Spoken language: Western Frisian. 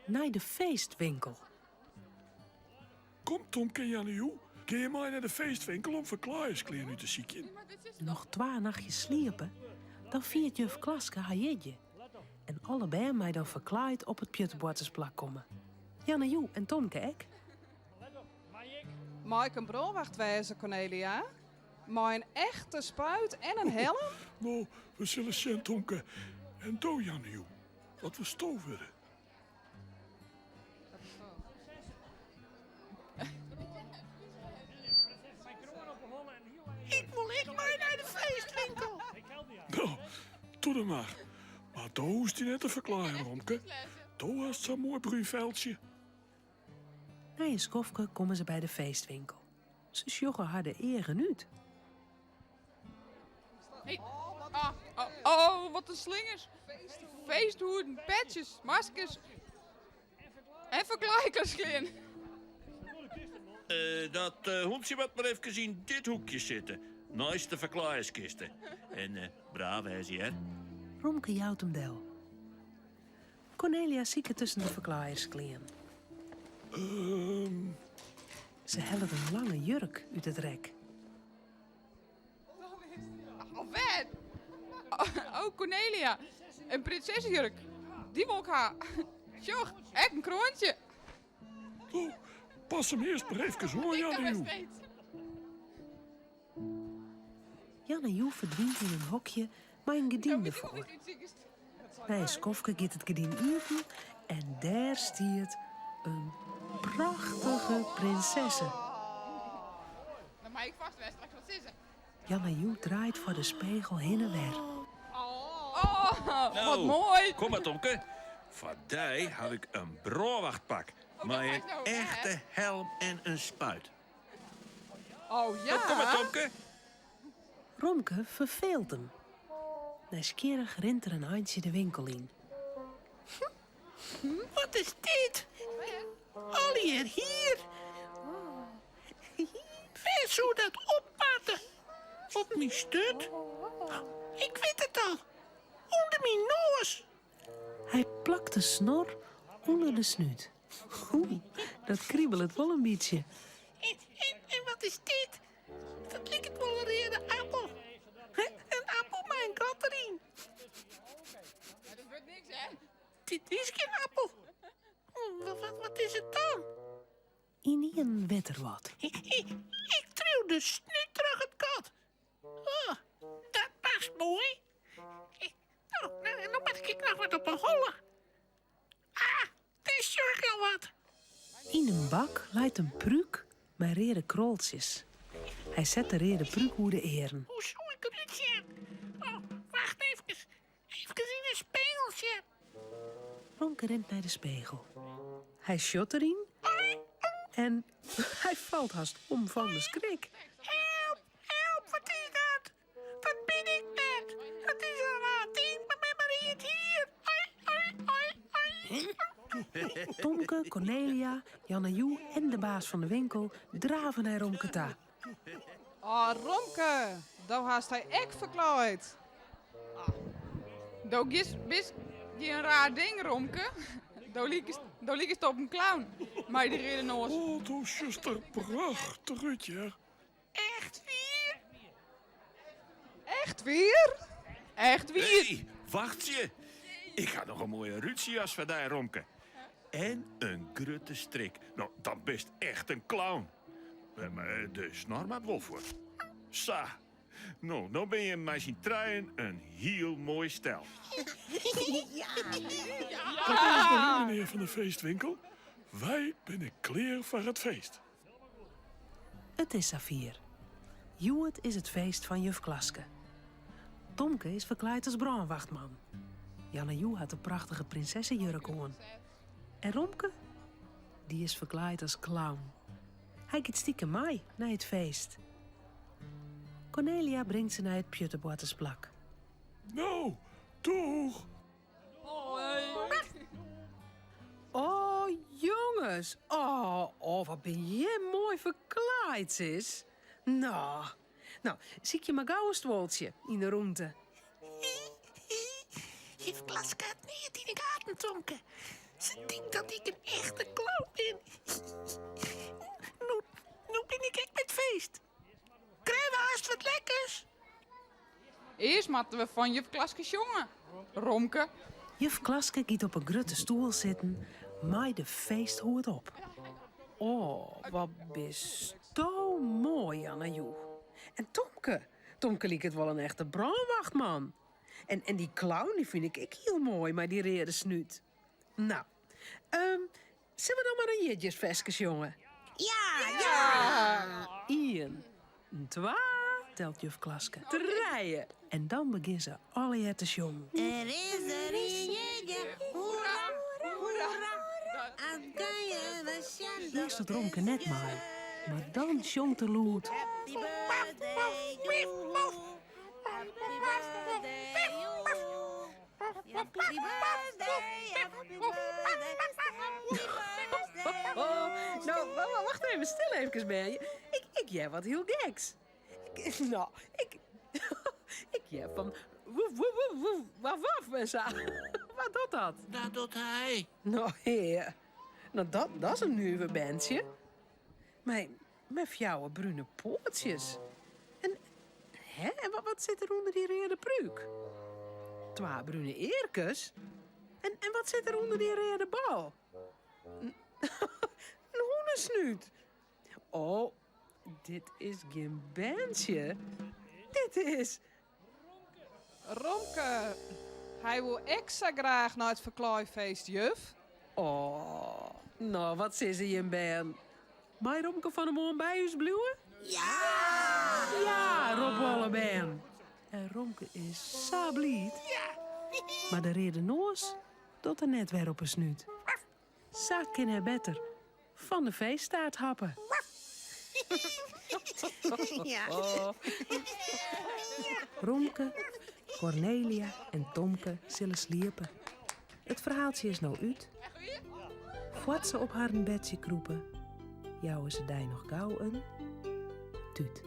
Nei de feestwinkel. Kom Tomke en Jannejoe, gean je mei nei de feestwinkel om ferklaaiersklean út te sykjen? Noch twa nachtjes sliepe, dan fiert juf Klaske har jierdei. En alle bern mei dan ferklaaid op it pjutteboartersplak komme. Jannejoe en Tomke ek. Mei ik in brânwacht wêze, Cornelia? Mei in echte spuit en in helm? No, we sille sjen, Tomke. En do, Jannejoe, wat wolsto wurde? Ik wol ek mei nei de feestwinkel. No, doe dan mar. Mar do hoechst dy net te ferklaaien, Romke. Do hast sa'n moai brún feltsje. Nei in skoftke komme se by de feestwinkel. Se sjogge har de eagen út. Hey. Ah, oh, oh, wat in slingers. Feesthoeden, petsjes, maskers en ferklaaiklean. Eh, dat eh, hûntsje moat mar efkes yn dit hoekje sitte, neist de ferklaaierskiste. En eh, braaf wêze, hear. Romke jout him del. Cornelia siket tusken de ferklaaiersklean. Se hellet in lange jurk út it rek. Oh, wêr? Oh, Cornelia, in prinsessejurk. Dy wol ik ha. Sjoch, ek in kroantsje. Oh, pas him earst mar efkes oan, Jannejoe. Jannejoe ferdwynt yn in hokje mei in gerdyn derfoar. Nei in skoftke giet it gerdyn iepen en dêr stiet in prachtige prinsesse. Dan mei ik fêst wer straks wat sizze. Jannejoe draait foar de spegel hinne en wer. Oh, No, wat moai. Kom mar, Tomke. Foar dy haw ik in brânwachtpak mei in echte helm en in spuit. Oh ja. Kom mar, Tomke. Romke ferfeelt him. Nijsgjirrich rint er in eintsje de winkel yn. Wat is dit? Allegear hier. Wêr soe dat op moatte? Op myn sturt? Ik wit it al. Under myn noas. Hy plakt de snor ûnder de snút. Oei, dat kribelet wol in bytsje. En, en, en wat is dit? Dat liket wol in reade appel. In appel mei in gat deryn. Dat wurdt niks, hè? Dit is gjin appel. Wat, wat, wat is it dan? Ynienen wit er wat. Ik triuw de snút troch it gat. Oh, dat past moai. No, no moat ik ek noch wat op 'e holle. Ah, dêr sjoch ik al wat. Yn in bak leit in prúk mei reade kroltsjes. Hy set de reade prúk oer de earen. Hoe soe ik derút sjen? Oh, wacht efkes. Efkes yn 'e spegel sjen. Romke rint nei de spegel. Hy sjocht deryn en hy falt hast om fan de skrik. Help, help, wat is dat? Wat bin ik net? Dat is in raar ding mei myn read hier. Ai, ai, ai, ai. Tomke, Cornelia, Jannejoe en de baas fan de winkel drave nei Romke ta. Oh, Romke, do hast dy ek ferklaaid. Do giest, bist gjin raar ding, Romke. Do likest, do likest op in clown mei dy reade noas. Oh, do sjochst der prachtich út, hear. Echt wier? Echt wier? Echt wier. Hey, wachtsje. Ik ha noch in moaie rútsjejas foar dy, Romke. En in grutte strik. No, dan bist echt in clown. Eh, mar de snor moat wol fuort. Sa. No, no binne jim mei syn trijen in hiel moai stel. Dat is de menear fan de feestwinkel. Wy binne klear foar it feest. It is safier. Hjoed is it feest fan juf Klaske. Tomke is ferklaaid as brânwachtman. Jannejoe hat de prachtige prinsessejurk oan. En Romke? Dy is ferklaaid as clown. Hy giet stikem mei nei it feest. Cornelia bringt se nei it pjutteboartersplak. No, doeg! Oh, jonges! Oh, oh, wat bin jim moai ferklaaid, sis. No, no, sykje mar gau in stuoltsje yn de rûnte. Juf Klaske hat neat yn 'e gaten, Tomke. Se tinkt dat ik in echte clown bin. No, no bin ik ek by it feest. Krije we aanst wat lekkers? Earst moatte we fan juf Klaske sjonge, Romke. Juf Klaske giet op 'e grutte stoel sitten mei de feesthoed op. O, wat bisto moai, Janna-Joe. En Tomke, Tomke liket wol in echte brânwachtman. En, en dy clown dy fyn ik ek hiel moai mei dy reade snút. No, ehm, sille we dan mar in jierdeisferske sjonge? Ja, ja! Ien, twa, telt juf Klaske. Trije. En dan begjinne se allegear te sjongen. Der is der in jierdei, hoera, hoera. As kan je we sjen Earst docht Romke net mei, mar dan sjongt er lûd. Happy birthday to you. Happy birthday to you. Happy birthday, happy birthday, happy birthday. Oh, no, wacht even, stil efkes, bern. Ik, ik hear wat hiel geks. Ik, no, ik, ik hear fan woef, woef, woef, woef, waf, waf en sa. Wat docht dat? Dat docht hy. No, hear. No, dat, dat is in nuver berntsje. Mei, mei fjouwer brune poatsjes. En, hè, en wat, wat sit der ûnder dy reade prúk? Twa brune earkes? En, en wat sit der ûnder dy reade bal? In hûnesnút. Oh, dit is gjin berntsje. Dit is. Romke, hy woe ek sa graach nei it ferklaaifeest, juf. Oh, no, wat sizze jim bern? Mei Romke fan 'e moarn by ús bliuwe? Ja! Ja, roppe alle bern. En Romke is sa bliid. Mar de reade noas docht er net wer op 'e snút. Sa kin hy better fan de feesttaart happe. Romke, Kornelia en Tomke sille sliepe. It ferhaaltsje is no út. Foar't se op harren bedsje krûpe, jouwe se dy noch gau in tút.